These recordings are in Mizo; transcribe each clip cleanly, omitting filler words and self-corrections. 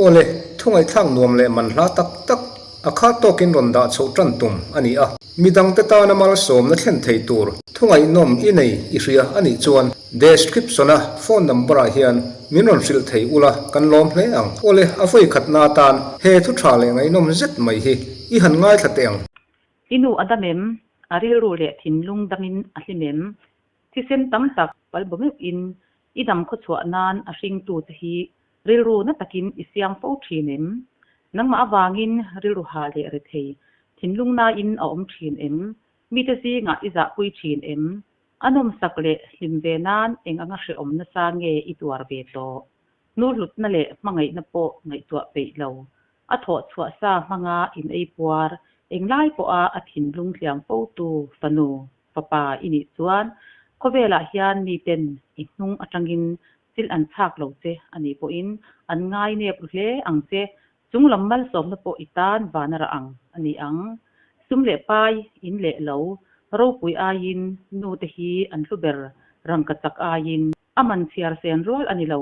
Awle, thu ngaihthlak nuam leh manhla tak tak a khat tawkin rawn dah chhoh tan tum a ni a. Midangte tana malsawmna thlen thei tur thu ngaihnawm i nei i hria a nih chuan description-a phone number-ah hian min rawn hrilh thei ula kan lawm hle ang. Awle, a vawi khatna atan he thu tha leh ngaihnawm zet mai hi i han ngaithla teh ang. I nu a dam em? A rilru leh thinlung damin a hlim em? Thisen tam tak palbo meuhin i dam khawchhuah nan a hringtu che hi rilru na takin i siam fo thin em? Nangmah avangin rilru hah leh rethei thinlung nain a awm thin em? Mite zingah i zahpui thin em? A nawmsak leh hlim ve nan eng anga hrehawm nasa nge i tuar ve tawh? Nu hlutna leh hmangaihna pawh ngaihtuah peih lo. A thawh chhuah sa hmanga in ei puar, englai pawha a thinlung hliam fotu fanu, fapa i nih chuan khawvelah hian miten i hnung atangin chil an chhak lo che a nih pawhin an ngai nep ru hle ang che. Chung lam malsawmna pawh i tan van a rah ang a ni ang. Sum leh pai, in leh lo, ropui aiin nu te hi an hlu ber rangkachak aiin a man chhiar sen rual a ni lo.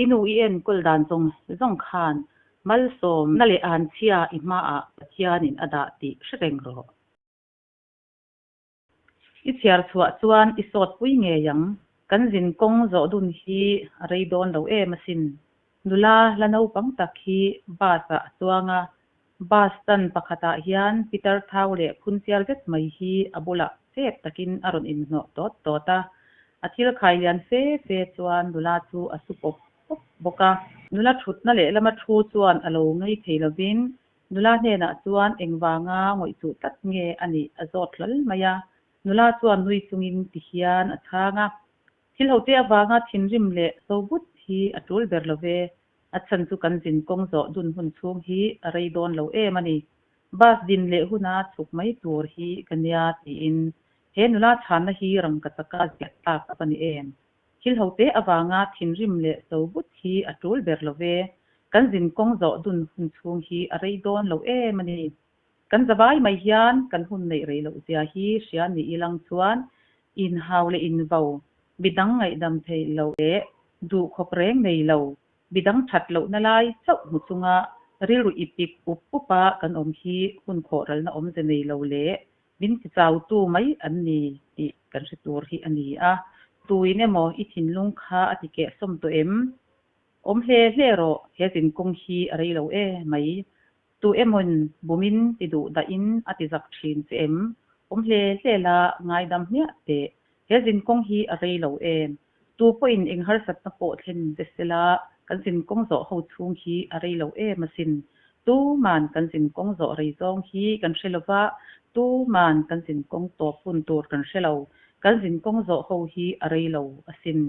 I nu i enkawl dan zawng zawng khan malsawmna leh anchhia i hmaah Pathianin a dah tih hre reng rawh. I chhiar chhuah chuan i sawt pui ngei ang. Kan zin kawng zawh dun hi a rei dawn lo em asin. Nula la naupang tak hi bus ah a chuang a, bus stand pakhatah hian pitar thau leh phun chiar zet mai hi a bulah chep takin a rawn inhnawh tawt tawt a. A thil khai lian fe fe chuan nula chu a su pawp pawp bawk a. Nula thutna lehlama thu chuan a lo ngei thei lovin Nula hnenah chuan engvanga ngawih chuh tlat nge a nih a zawt hlal mai a. Nula chuan nui chungin ti hian a chhang a, Thil hote avanga thinrim leh so but hi a tul ber lo ve, a chhan chu kan zin kawng zawh dun hun chhung hi a rei dawn lo em a ni. Bus din leh huna chhuk mai tur hi ka nia tiin he nula chhanna hi rangkachaka ziah tlak a va ni em? Thil hote avanga thinrim leh so but hi a tul ber lo ve. Kan zin kawng zawh dun hun chhung hi a rei dawn lo em a ni. Kan zavai mai hian kan hun neih rei loh zia hi hria ni ilang chuan inhau leh invo, midang ngaihdam theih loh leh duh khawp reng nei lo, midang that lohna lai chauh hmu chunga rilru ipik up up a kan awm hi hun khawhralna awmze nei lo leh Min ti chautu mai an ni tih kan hre tur hi a ni a. Tuin emaw i thinlung kha a ti kehsawm tawh em? Awm hle hle rawh, he zinkawng hi a rei lo e mai. Tu emawin bumin ti duh dahin a ti zak thin che em? Awm hle hle la, ngaidam hmiah teh. He zinkawng hi a rei lo em? Tu pawhin eng harsatna pawh thlen che sela, kan zinkawng zawh ho chhung hi a rei lo em asin. Tuman kan zinkawng zawh rei zawng hi kan hre lo va, tuman kan zinkawng tawp hun tur kan hre lo. Kan zinkawng zawh ho hi a rei lo asin.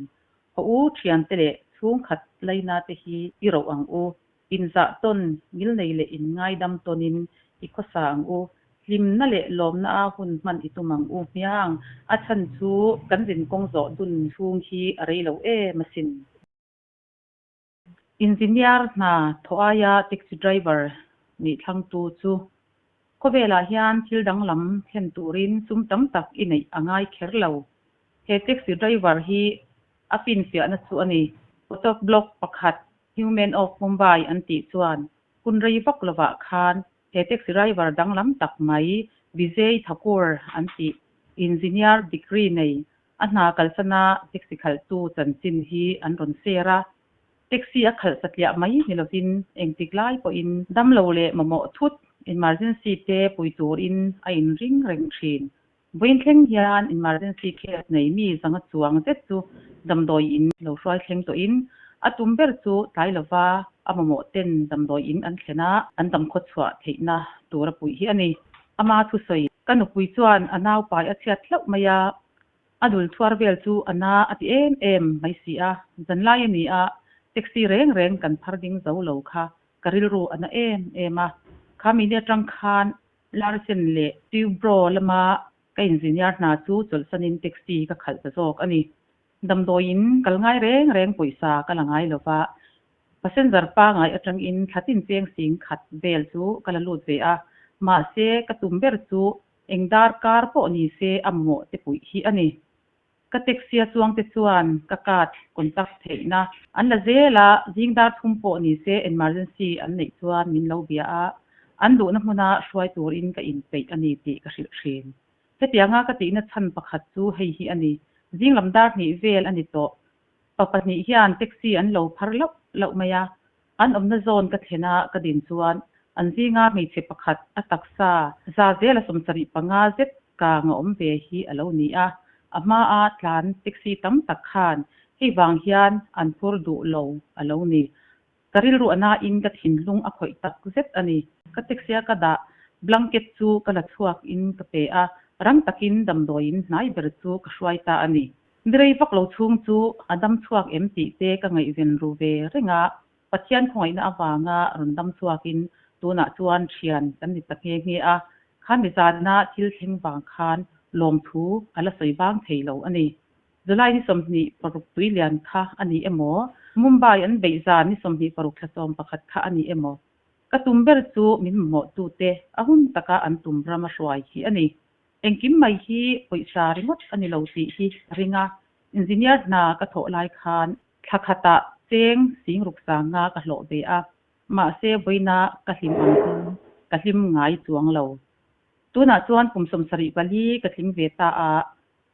Haw u thiante leh chhungkhat laina te hi i roh ang u. Inzah tawn, ngilnei leh inngaidam tawnin i khawsa ang u. Hlimna leh lawmna a hun hman i tum ang u hmiang. A chhan chu kan zinkawng zawh dun chhung hi a rei lo em asin. Engineer hna thawh aia taxi driver nih thlangtu chu khawvelah hian thil danglam thlen turin sum tam tak i neih a ngai kher lo. He taxi driver hi a finfiahna chu a ni. Photo blog pakhat Human of Mumbai an tih chuan hun rei vak lovah khan he taxi driver danglam tak mai Vijay Thakur an tih engineer degree nei a hna kalsana taxi khalhtu chanchin hi an rawn share a. Taxi a khalh satliah mai ni lovin engtik lai pawhin damlo leh mamawh thut emergency te pui turin a inring reng thin. Vawiin thleng hian emergency case nei mi zanga chuang zet chu damdawi in lo hruai thleng tawhin a tum ber chu tlai lova a mamawh ten damdawi in an thlen a, an dam khawchhuah theihna tur a puih hi a ni. Ama thusawi, Ka nupui chuan a naupai a chhiat hlauh mai a, a dul chhuar vel chu a na a ti em em mai si a, zanlai a ni a, taxi reng reng kan phar ding zo lo kha ka rilru a na em em a, kha mini atang khan Larsen leh Tubro lama ka engineer hna chu chawlhsanin taxi ka khalh ta zawk a ni. Damdawiin kal ngai reng reng pawisa ka la ngai lova, passenger pangai atangin thla tin cheng sing khat vel chu ka la lut ve a, mahse ka tum ber chu eng darkar pawh ni se a mamawh te puih hi a ni. Ka taxi a chuangte chuan ka card contact theihna an la zel a, zing dar thum pawh ni se emergency an neih chuan min lo bia a, an duhna hmuna hruai turin ka inpeih a ni tih ka hrilh thin. Hetianga ka tihna chhan pakhat chu hei hi a ni, zing lam dar hnih vel a ni tawh. Pa pahnih hian taxi an lo phar lauh lauh mai a, An awmna zawn ka thlen a ka din chuan an zinga hmeichhe pakhat a taksa za zela 75 zet kang a awm ve hi a lo ni a, a hmaa tlan taxi tam tak khan hei vang hian an phur duh lo a lo ni. Ka rilru a nain ka thinlung a khawih tak zet a ni. Ka taxi a ka dah blanket chu ka la chhuak in ka pe a, rang takin damdawiin hnai ber chu ka hruai ta a ni. Ni rei vak lo chhung chu a dam chhuak em tih te ka ngaihven ru ve reng a, Pathian khawngaihna avanga rawn dam chhuakin tunah chuan thian kan ni ta nghe nghe a, kha mizana thil thleng vang khan lawmthu a la sawi vang thei lo a ni. July ni 26 tui lian kha a ni emaw, Mumbai an beih zan ni 26 thla 11 kha a ni emaw, ka tum ber chu min mamawhtute a hun taka an tum rama hruai hi a ni. Engkim mai hi pawisa ringawt a ni lo tih hi ka ring a, engineer hna ka thawh lai khan thla khatah cheng sing ruk sanga ka hlawh ve a, mahse vawiina ka hlim ang hian ka hlim ngai chuang lo. Tunah chuan kum 74 ka tling ve ta a,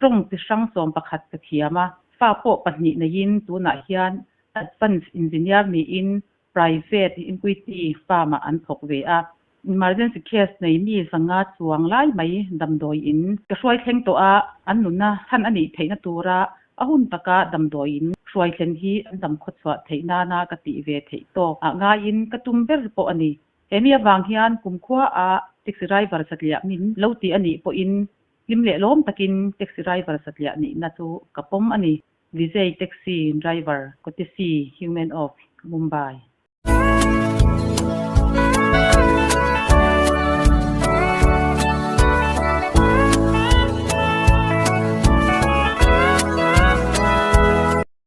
tawng chi hrang 11 ka thiam a, fa pawh pahnih neiin tunah hian advance engineer niin Private Equity firm ah an thawk ve a, emergency case nei mi zanga chuang lai mai damdawi in ka hruai thleng tawh a, an nunna chhan a nih theihna tura a hun taka damdawi in hruai thlen hi an dam khawchhuah theih nana ka tih ve theih tawk ah ngaiin ka tum ber pawh a ni. He mi avang hian kumkhua ah taxi driver satliah min lo tih a nih pawhin hlim leh lawm takin taxi driver satliah nihna chu ka pawm a ni. Vijay Taxi Driver, Kotisi, Human of Mumbai.